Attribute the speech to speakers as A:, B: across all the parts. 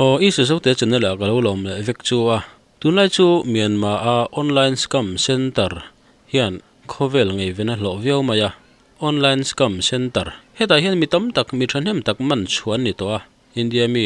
A: Aw i Sazote channel ah ka lo lawm leh vek chu a. Tunlai chu Myanmar a online scam center hian khawvel ngaihven a hlawh viau mai a. Online scam center hetah hian mi tam tak mi thahnem tak man chhuah an ni tawh a. India mi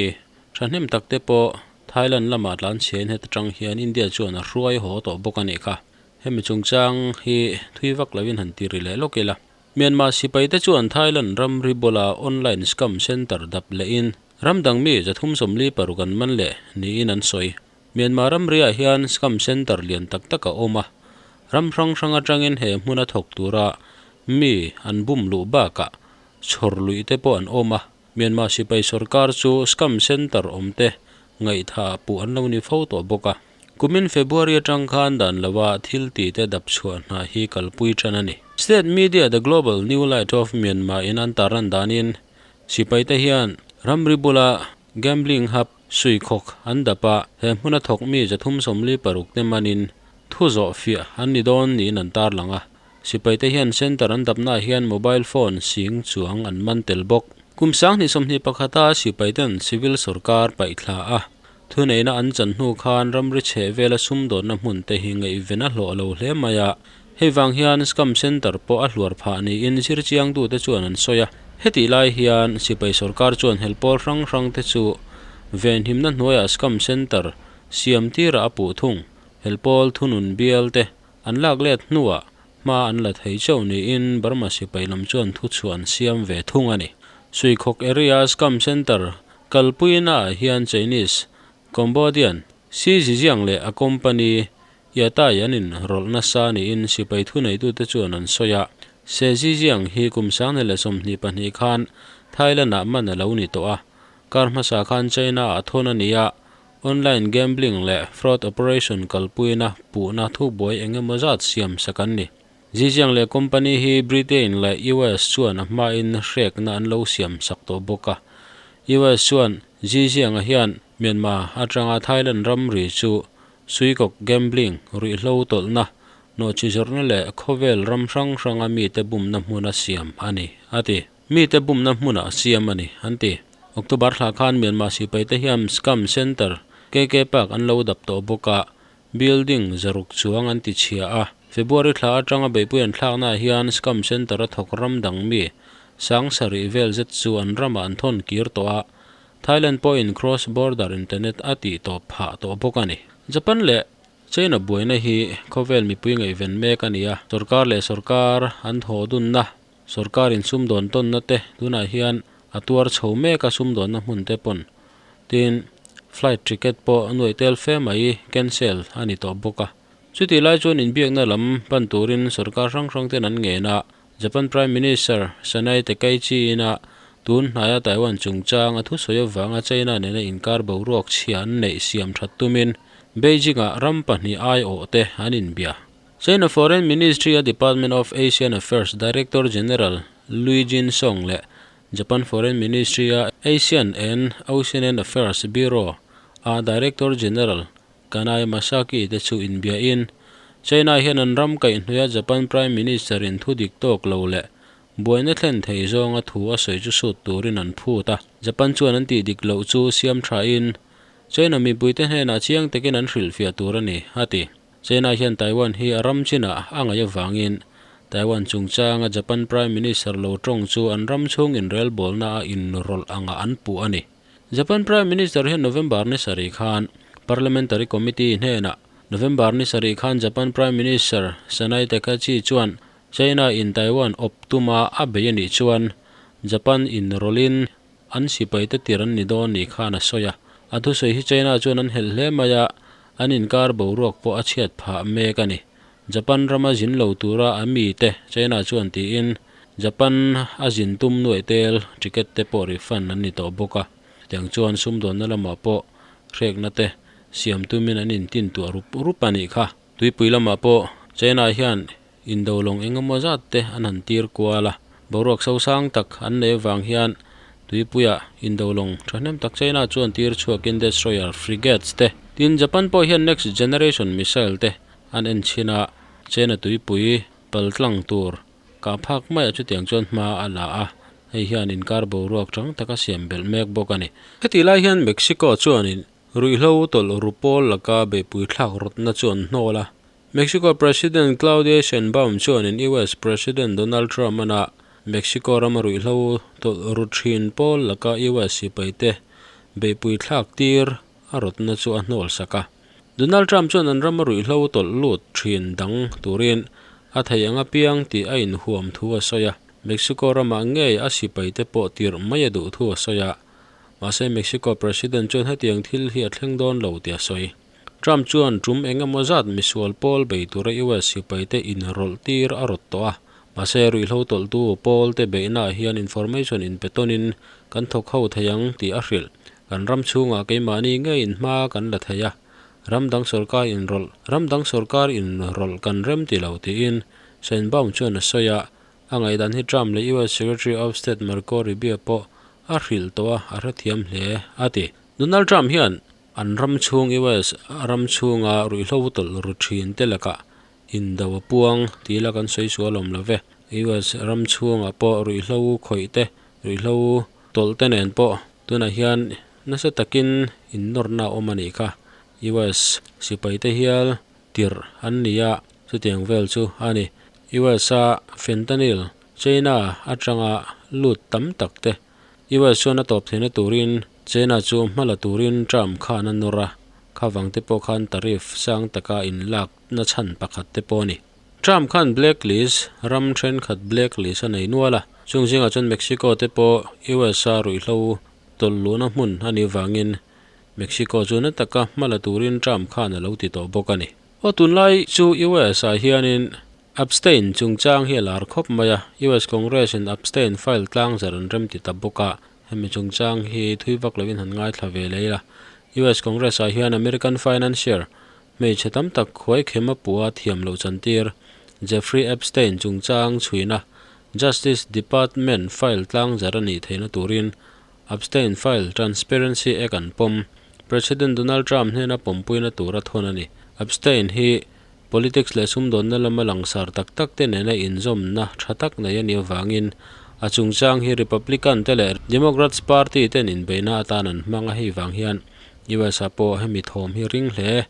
A: thahnem tak te pawh Thailand lamah tlanchhiain heta tang hian India chuan a hruai haw tawh bawk a nih kha. Hemi chungchang hi thui vak lovin han ti ri leh lawk ila. Myanmar sipaite chuan Thailand ramri bula online scam center dap lehin ram dang mi 346 an man leh niin an sawi. Myanmar ramriah hian scam center lian tak tak a awm a, ram hrang hrang atangin he hmuna thawk tura mi an bum luh bakah chhawr luih te pawh an awm a. Myanmar sipai sorkar chu scam center awmte ngaihthah puh an lo ni fo tawh bawk a. Kumin February atang khan dan lova thil ti te dap chhuah hna hi kalpui tan a ni. State media The Global New Light of Myanmar in an tarlan danin sipai te hian ramri bula gambling hub suikhawk an dap a, he hmuna thawk mi 346 te manin thu zawh fiah an ni dawn niin an tarlang a. Sipai te hian center an dapnaah hian mobile phone sing chuang an man tel bawk. Kum 2021 a sipai ten civil sorkar paihthla a Thuneihna an chan hnu khan ramri chheh vela sumdawnna hmun te hi ngaihven a hlawh lo hle mai a, hei vang hian scam center pawh a hluar phah niin zirchiangtute chuan an sawi a. Hetih lai hian sipai sorkar chuan helpawl hrang hrang te chu venhimna hnuaiah scam center siam tirah a puh thung. Helpawl thunun bial te an lak let hnuah hma an la thei chauh niin Burma sipai lam chuan thuchhuah an siam ve thung a ni. Suikhawk area scam center Kalpuina ah hian Chinese, Cambodian, Xi Zhijiang leh a company Yatai an in rawlh nasa niin sipai thuneitute chuan an sawi a. Xi Zhijiang hi kum 2022 khan Thailand ah man a lo ni tawh a. Kar hmasa khan China ah thawn a ni a, online gambling leh fraud operation kalpuina puhna thubuai eng emaw zat siam sak an ni. Zhijiang leh company hi Britain leh US chuan a hmain hrekna an lo siam sak tawh bawk a. US chuan Zhijiang-a hian Myanmar atanga Thailand ramri chu suikawk gambling, ruihhlo tawlhna, nawhchi zawrhna leh khawvel ram hrang hranga mite bumna hmuna siam a ni, a ti. Mite bumna hmunah siam a ni, an ti. October thla khan Myanmar sipaite hian scam center KK Park an lo dap tawh bawk a, Building 600 chuang an ti chhia a, February thla atanga beihpui an thlaknaah hian scam center a thawk ram dang mi 7000 vel zet chu an ramah an thawn kir tawh a, Thailand pawhin cross border internet a tih tawp phah tawh bawk a ni. Japan leh China buaina hi khawvel mipui ngaihven mek a ni a, sorkar leh sorkar an thaw dunna, sorkarin sumdawn tawnna te tunah hian a tuar chho mek a sumdawnna hmun te pawn tin flight ticket pawh nuaih tel fe mai cancel a ni tawh bawk a. Chutih lai chuan inbiakna lam pan turin sorkar hrang hrang ten an ngen a, Japan Prime Minister Sanae Takaichi ina tun hnaia Taiwan chungchang a thusawi avanga China nena inkar boruak chhia an neih siam that tumin Beijing-ah ram pahnih aiawh te an inbia. China Foreign Ministry a Department of Asian Affairs Director General Lui Jinsong leh Japan Foreign Ministry a Asian and Oceanian Affairs Bureau a Director General Kanai Masaki te chu inbiain China hian an ram kaihhnuaia Japan Prime Minister in thu dik tawk lo leh buaina thlen thei zawnga thu a sawi chu sut turin an phut a. Japan chuan an tih dik loh chu siam thain China mipuite hnenah chiang takin an hrilhfiah tur a ni, a ti. China hian Taiwan hi a ram chinah a ngaih avangin Taiwan chungchanga Japan Prime Minister lo tawng chu an ram chhung inrelbawlna a inrawlh anga an puh a ni. Japan Prime Minister hian November ni sarih khan Parliamentary Committee hnenah November ni sarih khan Japan Prime Minister Sanae Takaichi chuan China in Taiwan awp tuma a bei a nih chuan Japan inrawlhin an sipai te tir an ni dawn ni khan a sawi a. A thusawi hi China chuan an helh hle mai a, an inkar boruak pawh a chhiat phah mek a ni. Japan rama zin lo tura a mi te China chuan tiin Japan a zin tum nuaih tel ticket te pawh refund an ni tawh bawk a. Tiang chuan sumdawnna lamah pawh hrekna te siam tumin an intin tuah rup rup a nih kha. Tuipui lamah pawh China hian indolawng eng emaw zat te an han tir kual a, boruak sosang tak an nei avang hian tuipuiah indolawng thahnem tak China chuan tir chhuakin destroyer frigates te tin Japan pawh hian next generation missile te an en chhin a, China tuipui paltlang tur kah phak maiah chutiang chuan hma a la a. Hei hian inkar boruak tang taka siam belh mek bawk a ni. Hetih lai hian Mexico chuanin ruihhlo tawlh ru pawl laka beihpui thlak rawtna chu an hnawl a. Mexico President Claudia Sheinbaum chuanin US President Donald Trump ana Mexico rama ruihhlo tawlh ru thin pawl laka US sipaite beihpui thlak tir a rawtna chu a hnawl sak a. Donald Trump chuan an rama ruihhlo tawlh lut thin dang turin a thei anga piang tih a inhuam thu a sawi a. Mexico ramah ngei a sipaite pawh tirh mai a duh thu a sawi a. Mahse Mexico President chuan hetiang thil hi a thleng dawn lo tih a sawi. Trump chuan tum engemaw zat misual pawl bei tura US sipaite inrawlh tir a rawt tawh a. Mahse ruihhlo tawlhtu pawl te beihnaah hian information inpetawnin kan thawk ho thei ang tih a hrilh. Kan ram chhungah keimahni ngeiin hma kan la thei a. Ram dang sorkar inrawlh ram dang sorkar inrawlh kan rem ti lo tiin Sheinbaum chuan a sawi a. A ngaihdan hi Trump leh US Secretary of State Marco Rubio pawh a hrilh tawh a, a hrethiam hle a ti. Donald Trump hian an ram chhung US ram chhunga ruihhlo tawlh ru thin te lakah indo a puang tih ila kan sawi sual awm lo ve. US ram chhungah pawh ruihhlo khawih te, ruihhlo tawlh te nen pawh tunah hian nasa takin innawrna a awm a nih kha. US sipai te hial tirh an ni a, chutiang vel chu a ni. US a fentanyl China atanga lut tam tak te US chuan a tawp theihna turin China chu hma la turin Trump khan a nawr a, khavang te pawh khan tariff sang taka inlak na chhan pakhat te pawh a ni. Trump khan blacklist ram thenkhat blacklist a nei nual a, chung zingah chuan Mexico te pawh US a ruihhlo tawlh luhna hmun a nih vangin Mexico chu na taka hma la turin Trump khan a lo ti tawh bawk a ni. Aw tunlai chu US ah hianin Epstein chungchang hi a lar khawp mai a, US Congress in Epstein file tlang zar an rem ti ta bawk a, hemi chungchang hi thui vak lovin han ngaithla ve leh ila. US Congress ah hian American financier hmeichhe tam tak khuai khem a puh a thiam loh chantir Jeffrey Epstein chungchang chhuina Justice Department file tlang zar a nih theihna turin Epstein file Transparency Act an pawm. President Donald Trump hnena pawmpuina tur a thawn a ni. Epstein hi politics leh sumdawnna lama langsar tak tak te nena inzawmna tha tak nei a nih avangin a chungchang hi Republican te leh Democrats party ten inbeihna atan an hmang a, hei vang hian US ah pawh hemi thawm hi ring hle.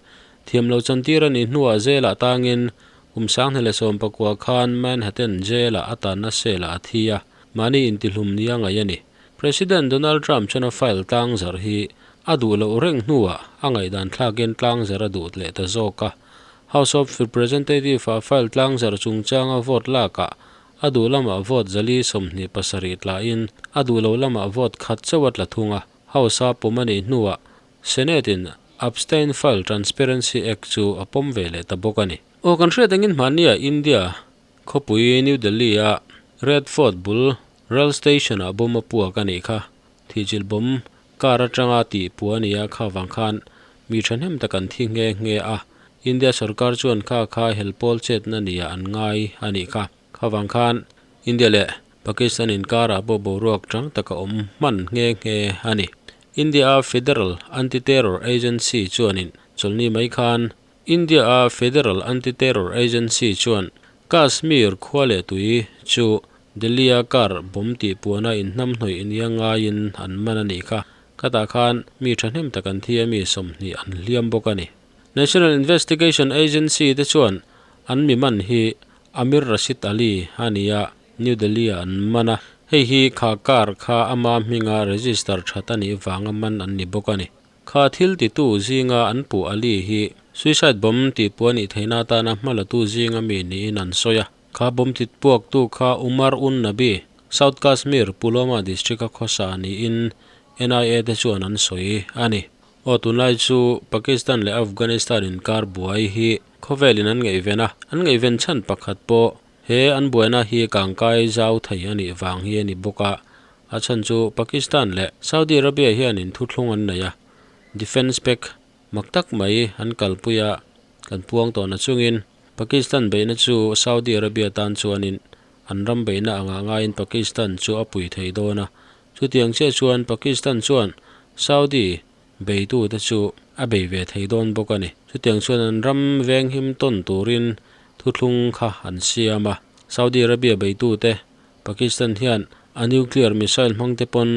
A: Thiam lo chantir a nih hnuah zelah tangin kum 2019 khan Manhattan jail-ah a tanna cell-ah a thi a, mahni intihlum nia ngaih a ni. President Donald Trump chuan a file tlang zarh hi a duh loh reng hnuah a ngaihdan thlakin tlang zarh a duh leh ta zawk a. House of Representative-ah file tlang zarh chungchanga vote lakah a duh lamah vote 427 tlahin a duh lo lamah vote khat chauh a tla thung a. House-a pawm a nih hnuah Senate-in Epstein File Transparency Act chu a pawm ve leh ta bawk a ni. Aw kan hriat engin hmannia India Khawpui New Delhi-a Red Fort bul rail station-ah bomb a puak a nih kha. Thihchilh bomb car atanga tih puah a ni a, kha vang khan mi thahnem tak an thi nghe nghe a. India sorkar chuan kha kha helpawl chetna nia an ngai a nih kha. Kha vang khan India leh Pakistan inkarah pawh boruak tang tak a awm hman nghe nghe a ni. India-a Federal Anti-Terror Agency chuanin chawlhni mai khan India-a Federal Anti-Terror Agency chuan Kashmir khua leh tui chu Delhi-a car bomb tih puana inhnamhnawih nia ngaiin an man a nih kha. Khatah khan mi thahnem tak an thi a, mi 20 an hliam bawk a ni. National Investigation Agency te chuan an mi man hi Amir Rashid Ali a ni a, New Delhi-ah an man a. Hei hi kha car kha ama hminga register that a nih vanga man an ni bawk a ni. Kha thil titu zinga an puh Ali hi suicide bomb tih puah nih theihna atana hma latu zinga mi niin an sawi a. Kha bomb tit puaktu kha Umar Un Nabi, South Kashmir, Pulwama district-a khawsa niin NIA te chuan an sawi a ni. Aw tunlai chu Pakistan leh Afghanistan inkar buai hi khawvelin an ngaihven a, an ngaihven chhan pakhat pawh he an buaina hi kangkai zau thei a nih vang hi a ni bawk a. A chhan chu Pakistan leh Saudi Arabia hianin thuthlung an nei a, defence pact mak tak mai an kalpui a, kan puang tawhna chungin Pakistan beihna chu Saudi Arabia tan chuanin an ram beihna angah ngaiin Pakistan chu a pui thei dawn a, chutiang chiah chuan Pakistan chuan Saudi beitute chu a bei ve thei dawn bawk a ni. Chutiang chuan an ram venghim tawn turin thuthlung kha an siam a, Saudi Arabia beitute Pakistan hian a nuclear missile hmang te pawn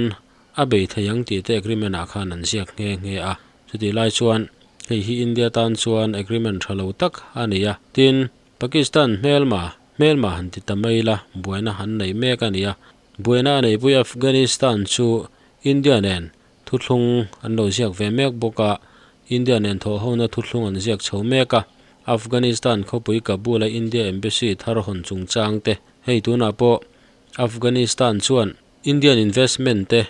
A: a bei thei ang tih te agreement ah khan an ziak nghe nghe a chutih lai chuan hei hi India tan chuan agreement tha lo tak a ni a tin Pakistan hmelma hmelma han ti ta mai ila buaina han nei mek a ni a buaina a neihpui Afghanistan chu India nen thuthlung an lo ziak ve mek bawk a India nen thawh hona thuthlung an ziak chho mek a Afghanistan khawpui Kabul a India embassy thar hawn chungchang te hei tunah pawh Afghanistan chuan Indian investment te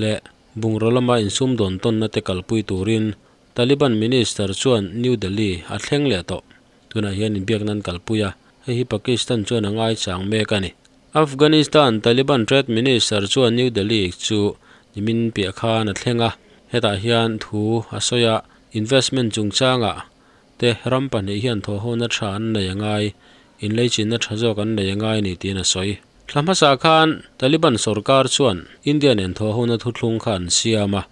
A: leh bungraw lama insumdawn tawnna te kalpui turin Taliban minister chuan New Delhi a thleng leh tawh. Tunah hian inbiakna an kalpui a, hei hi Pakistan chuan a ngaichang mek a ni. Afghanistan Taliban Trade Minister chuan New Delhi chu nimin piah khan a thleng a, hetah hian thu a sawi a, investment chungchangah te ram pahnih hian thawhhona tha an nei a ngai, inleichinna tha zawk an nei a ngai a ni tiin a sawi. Thla hmasa khan Taliban sorkar chuan India nen thawhhona thuthlung kha an siam a,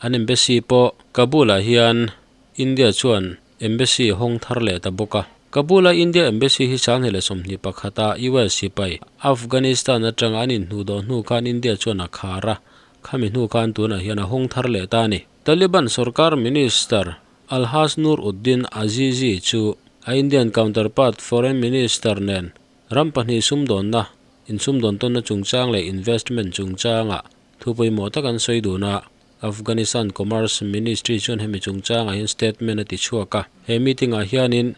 A: an embassy pawh Kabul-ah hian India chuan Embassy hawng thar leh ta bawk a. Kabul-a India Embassy hi 2021 a US sipai Afghanistan atanga an inhnuhdawh hnu khan India chuan a khar a, khami hnu khan tunah hian a hawng thar leh ta a ni. Taliban sorkar Minister Alhaj Nur Uddin Azizi chu a Indian counterpart Foreign Minister nen ram pahnih sumdawnna, insumdawn tawnna chungchang leh investment chungchangah thu pawimawh tak an sawi dun a. Afghanistan Commerce Ministry chuan hemi chungchangah hian statement a ti chhuak a, he meeting ah hianin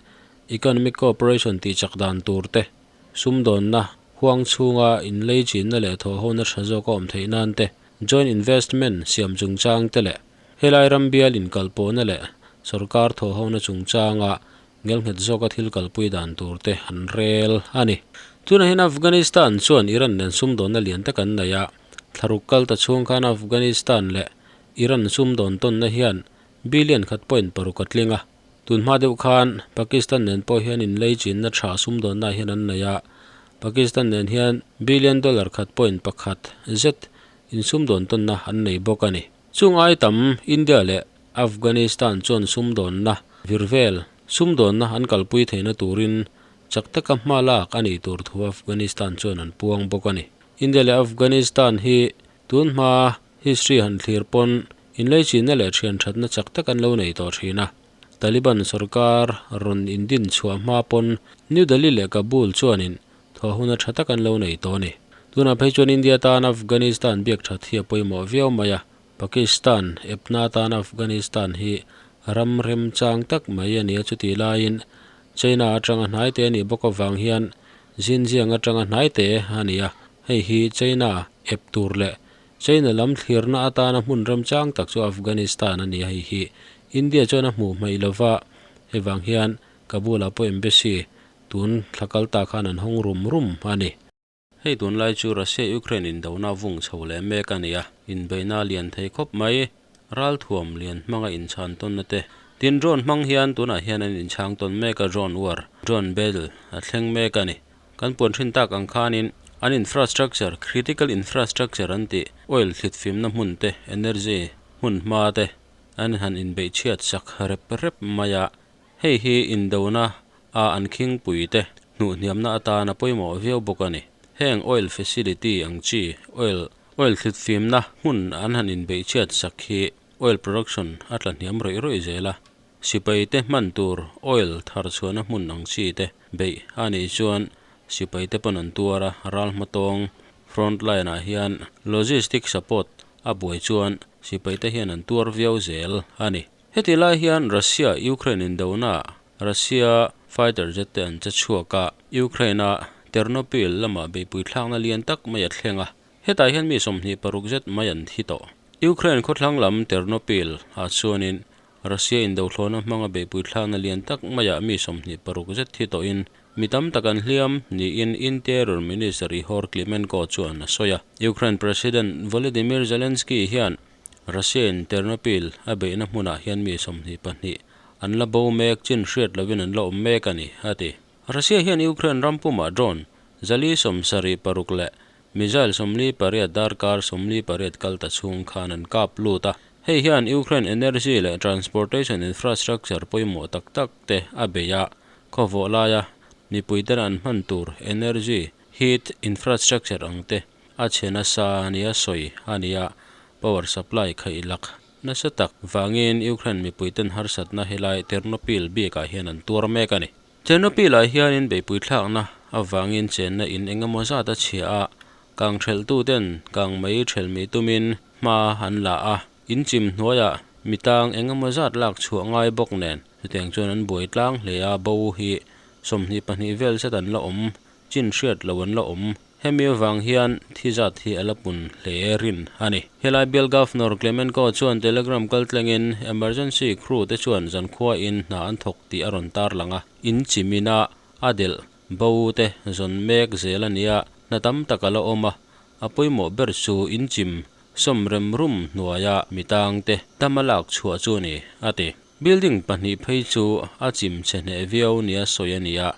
A: Economic Cooperation tih chak dan tur te, sumdawnna, huang chhunga inlei chinna leh thawhhona tha zawk a awm theih nan te, joint investment siam chungchang te leh helai ram bial inkalpawhna leh sorkar thawhhona chungchanga ngelnghet zawka thil kalpui dan tur te an rel a ni. Tunah hian Afghanistan chuan Iran nen sumdawnna lian tak an nei a, Thlaruk kal ta chhung khan Afghanistan leh Iran sumdawn tawnna hian billion khat point paruk a tling a. Tun hma deuh khan Pakistan nen pawh hian inlei chinna tha sumdawnna hian an nei a, Pakistan nen hian billion dollar khat point pakhat zet insumdawn tawnna an nei bawk a ni. Chung ai tam India leh Afghanistan chuan sumdawnna vir vel sumdawnna an kalpui theihna turin chak taka hma lak a nih tur thu Afghanistan chuan an puang bawk a ni. India leh Afghanistan hi tun hma history han thlir pawn inleichinna leh thian thatna chak tak an lo nei tawh thin a. Taliban sorkar rawn indin chhuah hma pawn New Delhi leh Kabul chuanin thawhhuna tha tak an lo nei tawh a ni. Tunah phei chuan India tan Afghanistan biak that hi a pawimawh viau mai a, Pakistan epna tan Afghanistan hi ram remchang tak mai a ni a, chutih laiin China atanga hnai te a nih bawk avang hian Xinjiang atanga hnai te a ni a, hei hi China ep tur leh China lam thlirna atana hmun remchang tak chu Afghanistan a ni a, hei hi India chuan a hmuh hmaih lova, hei vang hian Kabul-ah pawh embassy tun thla kal ta khan an hawng rum rum a ni. Hei tunlai chu Russia-Ukraine indona vung chho leh mek a ni a, inbeihna a lian thei khawp mai. Ralthuam lian hmanga inchhan tawnna te tin drone hmang hian tunah hian an inchhang tawn mek a, drone war, drone battle a thleng mek a ni. Kan puan thin tak ang khanin an infrastructure, critical infrastructure an tih, oil thlitfimna hmun te, energy hmun hma te an han inbeih chhiat sak rep rep mai a. Hei hi indona a an khingpui te hnuh hniamna atan a pawimawh viau bawk a ni. Heng oil facility ang chi oil oil thlitfimna hmun an han inbeih chhiat sak hi oil production a tla hniam rawih rawih zel a. Sipai te hman tur oil thar chhuahna hmun ang chi te beih a nih chuan sipai te pawn an tuar a, ral hmatawng front line ah hian logistic support a buai chuan sipai te hian an tuar viau zel a ni. Heti lai hian Russia Ukraine indona Russia fighter jet te an che chhuak a, Ukraine a Ternopil lamah beihpui thlakna lian tak mai a thleng a, hetah hian mi 26 zet mai an thi tawh. Ukraine khawthlang lam Ternopil ah chuanin Russia indothlawhna hmanga beihpui thlakna lian tak maiah mi 26 zet thi tawhin mi tam tak an hliam niin Interior Minister Ihor Klimenko chuan a sawi a. Ukraine President Volodymyr Zelensky hian Russia-in Ternopil a beihna hmunah hian mi 22 an la bo mek chin hriat lovin an la awm mek a ni, a ti. Russia hian Ukraine ram pumah drone 76 leh missile 48 darkar 48 kal ta chhung khan an kap lut a. Hei hian Ukraine energy leh transportation infrastructure pawimawh tak tak te a bei a, khawvawh laia mipui ten an hman tur energy, heat infrastructure ang te. a chhe nasa nia sawi a ni a, power supply khaihlak nasa tak vangin Ukraine mipuiten harsatna helai Ternopil bikah hian an tuar mek a ni. Ternopil-ah hianin beihpui thlakna avangin chenna in eng emaw zat a chhia a, kang thelhtuten kang mai thelmih tumin hma an la a, in chim hnuaiah mi tang eng emaw zat lak chhuah ngai bawk nen chutiang chuan an buai tlang hle a, bo hi 22 vel zet an la awm, chin hriat loh an la awm. Hemi avang hian thi zat hi a la pun hle rin a ni. Helai bial Governor Klemenko chuan Telegram kaltlengin emergency crew te chuan zankhuain hna an thawk tih a rawn tarlang a, in chimina a delh bo te zawn mek zel a nia, hna tam tak a la awm a, a pawimawh ber chu in chim sawm rem rum hnuaia mi tangte dam a lak chhuah chu a ni, a ti. Building pahnih phei chu a chim chhe hneh viau nia sawi a ni a,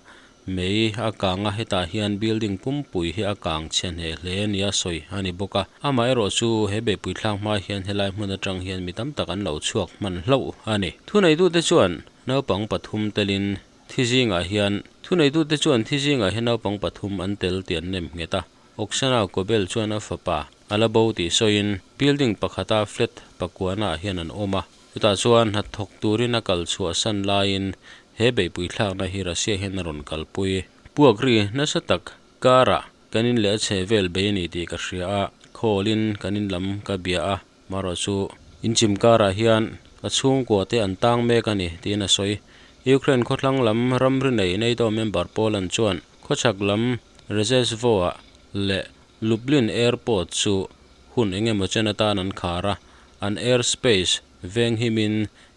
A: mei a kang a, hetah hian building pumpui hi a kang chhe hneh hle nia sawi a ni bawk a. Amaherawh chu he beihpui thlak hma hian helai hmun atang hian mi tam tak an lo chhuak hman hlauh a ni. Thuneitute chuan naupang pathum telin thi zingah hian Thuneitute chuan thi zingah hian naupang pathum an tel tih an nem nghet a. Oksana Kobel chuan a fapa a la bo tih sawiin building pakhata flat pakuanaah hian an awm a. Chutah chuan hnathawk turin a kal chhuahsan laiin he beihpui thlakna hi Russia hian a rawn kalpui. Puak ri nasa tak karah kan in leh a chhe vel bei a ni tih ka hria a, khawlin kan in lam ka bia a, marawh chu inchim karah hian ka chhungkua te an tang mek a ni tiin a sawi. Ukraine khawthlang lam ramri nei NATO member Poland chuan khawchhak lam Rzeszów-ah leh Lublin Airport chu hun eng emaw chen atan an khar a, an air space veng himin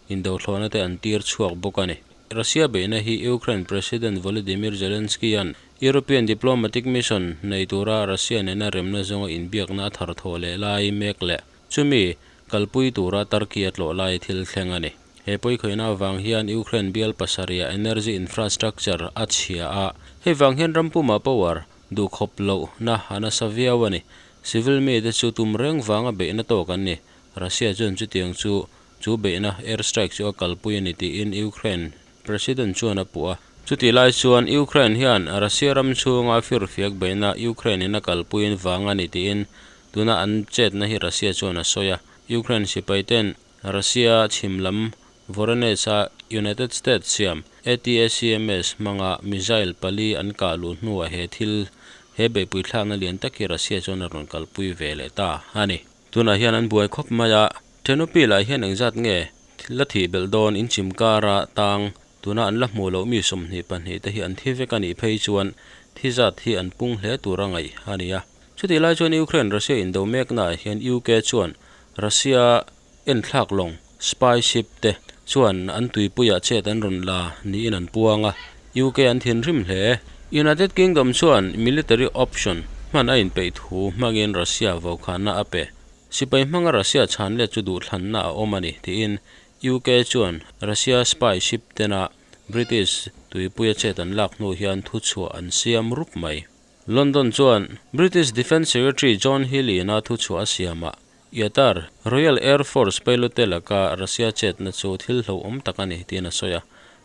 A: indothlawhna te an tir chhuak bawk a ni. Russia beihna hi Ukraine President Volodymyr Zelensky-a'n European diplomatic mission nei tura Russia nena remna zawnga inbiakna a thar thawh leh lai mek leh chumi kalpui tura Turkey a tlawh lai thil thleng a ni. He pawikhawihna avang hian Ukraine bial pasarih energy infrastructure a chhia a, hei vang hian ram pumah power Duhkhawp lohna a nasa viau a ni. Civil mite chu tum reng vanga beihna tawk an ni. Russia chuan chutiang chu chu beihna air strike chu a kalpui a ni tiin Ukraine President chuan a puh a. Chutih lai chuan Ukraine hian Russia ram chhunga firfiak beihna Ukraine in a kalpuiin vang a ni tiin tuna an chetna hi Russia chuan a sawi a. Ukraine sipai ten Russia chhim lam Voronezh-a United States siam ATACMS hmanga missile pali an kah luh hnuah he thil he beihpui thlakna lian tak hi Russia chuan a rawn kalpui ve leh ta a ni. Tunah hian an buai khawp mai a, Ternopil-ah hian engzat nge la thih belh dawn inchim kara tang tuna an la hmuh loh mi 22 te hi an thi vek a nih phei chuan thi zat hi an pung hle tur a ngaih a ni a. Chutih lai chuan Ukraine-Russia indo meknaah hian UK chuan Russia Enthlak lawng, spy ship, te chuan an tuipuiah chet an rawn la niin an puang a, UK an thinrim hle. United Kingdom chuan military option hman a inpeih thu hmangin Russia vaukhahna a pe. Sipai hmanga Russia chhan let chu duhthlanna a awm a ni, tiin UK chuan Russia spy ship tena British tuipuia chet an lak hnu hian thuchhuah an siam rup mai. London chuan British Defence Secretary John Healey-na thuchhuah a siamah Yatar, Royal Air Force pilot-te laka Russia chetna chu thil hlauhawm tak a ni tiin a sawi a.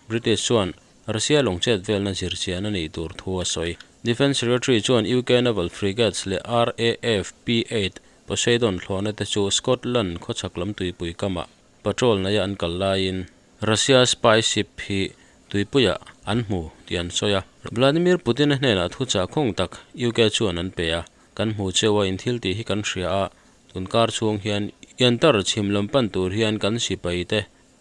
A: British chuan Russia lawng chet velna zirchian a nih tur thu a sawi. Defence Secretary chuan UK Naval Frigates leh RAF P-8 Poseidon thlawhna te chu Scotland khawchhak lam tuipui kamah patrol neia an kal laiin Russia spy ship hi tuipuiah an hmu tih an sawi a. Vladimir Putin-a hnenah thuchah khawng tak UK chuan an pe a. Kan hmu cheu a inthil tih hi kan hria a, tun kar chhung hian Yantar chhim lam pan tur hian kan sipai te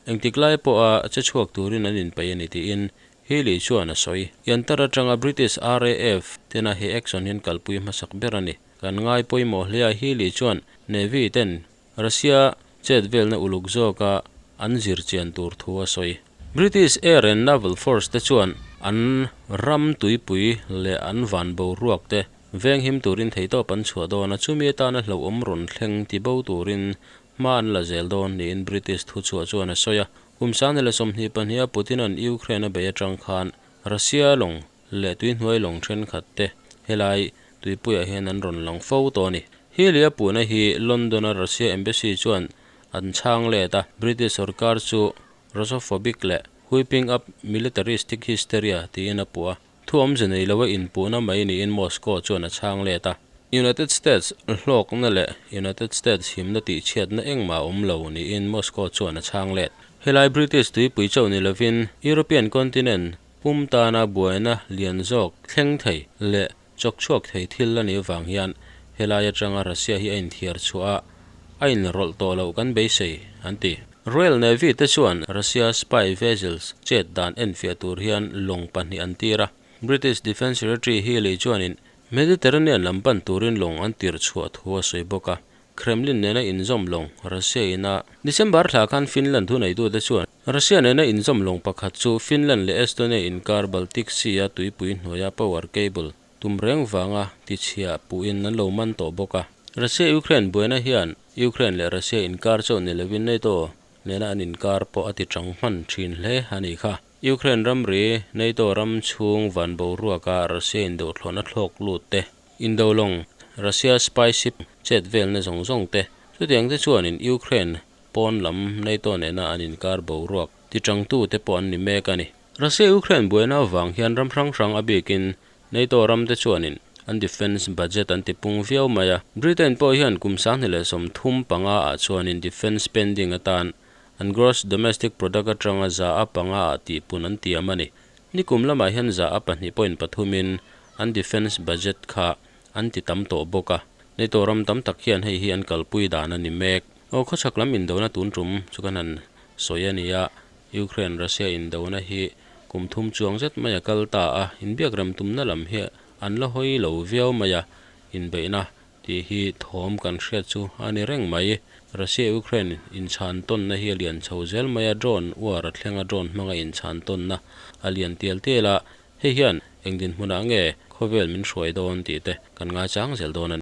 A: engtik lai pawha che chhuak turin an inpeih a ni tiin Healey chuan a sawi. Yantar atanga British RAF tena he action hian kalpui hmasak ber a ni. Kan ngai pawimawh hle a Healey chuan Navy ten Russia chet velna uluk zawka an zir chian tur thu a sawi. British Air and Naval Force te chuan an ram tuipui leh an van boruak te veng him turin theihtawp an chhuah dawn a, chumi atana hlauhawm rawn thleng ti bo turin hma an la zel dawn niin British thuchhuah chuan a sawi a. Kum 2022 a Putin-a'n Ukraine a bei atang khan Russia lawng leh tuihnuai lawng thenkhat te helai tuipuiah hian an rawn lang fo tawh a ni. Healy a puhna hi London-a Russia Embassy chuan an chhang let a, British sorkar chu Russophobic leh whipping up militaristic hysteria tiin a puh a. Thu awmze nei loa inpuhna mai niin Moscow chuan a chhang let a. United States hlawkna leh United States himna tihchhiatna engmah a awm lo niin Moscow chuan a chhang let. Helai British tuipui chauh ni lovin European continent pum tana buaina lian zawk thleng thei leh chawk chhuak thei thil a nih avang hian helai atanga Russia hi a inthiar chhuah a, a inrawlh tawh loh kan beisei, an ti. Royal Navy te chuan Russia spy vessels chet dan enfiah tur hian lawng pahnih an tir a. British Defence Secretary Healey chuanin Mediterranean lam pan turin lawng an tir chhuah thu a sawi bawk a. Kremlin nena inzawm lawng Russia ina December thla khan Finland thuneitute chuan Russia nena inzawm lawng pakhat chu Finland leh Estonia inkar Baltic Sea-a tuipui hnuaia power cable tum reng vanga tichhia puhin an lo man tawh bawk a. Russia-Ukraine buaina hian Ukraine leh Russia inkar chauh ni lovin NATO nena an inkar pawh a ti chang hman thin hle a nih kha. Ukraine ramri NATO ram chhung van boruaka Russia indothlawhna thlawk lut te, indolawng Russia spy ship chet velna zawng zawng te, chutiang te chuanin Ukraine pawn lam NATO nena an inkar boruak ti changtu te pawh an ni mek a ni. Russia-Ukraine buaina avang hian ram hrang hrang a bikin NATO ram te chuanin an defence budget an ti pung viau mai a. Britain pawh hian kum 2035 ah chuanin defence spending atan an gross domestic product atanga 5% ah tihpun an tiam a ni. Nikum lamah hian 2.3% in an defence budget kha an ti tam tawh bawk a. NATO ram tam tak hian hei hi an kalpui dan a ni mek. Aw khawchhak lam indona tun tum chu kan han sawi a ni a, Ukraine Russia indona hi kum thum chuang zet mai a kal ta a, inbiak rem tumna lam hi an la hawi lo viau mai a, inbeihna tih hi thawm kan hriat chu a ni reng mai. Russia Ukraine inchhan tawnna hi a lian chho zel mai a, drone uar a thleng a, drone hmanga inchhan tawnna a lian tial tial a, hei hian eng dinhmunah nge khawvel min hruai dawn tih te kan ngaichang zel dawn a ni.